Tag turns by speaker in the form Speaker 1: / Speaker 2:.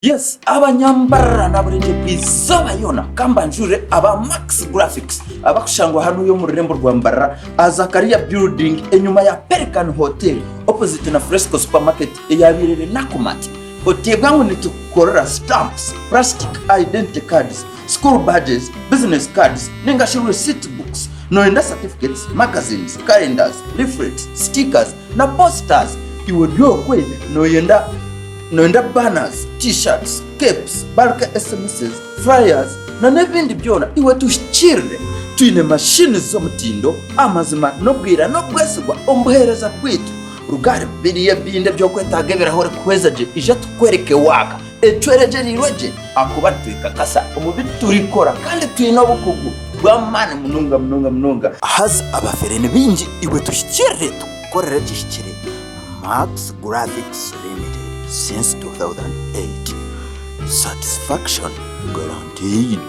Speaker 1: Yes abanyambarara naburegye bwizooba yoona kambanjurire aba Max Graphics abakushangwa hanuya omu rurembo rwa Mbarara aha Zakaria building enyuma ya Pelican Hotel opposite na Fresco supermarket eyabaire eri Nakumatt. Oteebwa ngu nitukukorera stamps, plastic identity cards, school badges, business cards ningashi receipt books. Noyenda certificates, magazines, calendars, leaflets, stickers na posters. Iwe ori okwe noyenda Noyenda banners, t-shirts, caps, bulk SMSs, flyers na n'ebindi byona iwe tuhikirire. Twine machines z'omutindo, amazima n'obwira n'obwesigwa omu buheereza bwaitu. Ruga ahari biriya ebindi eby'okwetaaga ebirahuri kuhweza gye ija tukwereke waaka ecweregyereirwe gye ahakuba nitwekakasa omu bi turikora kandi twine obukugu bw'amaani munonga munonga munonga. Haza abafere ni baingi iwe tuhikirire tukukorere ekihikire. Max Graphics Limited since 2008. Satisfaction guaranteed.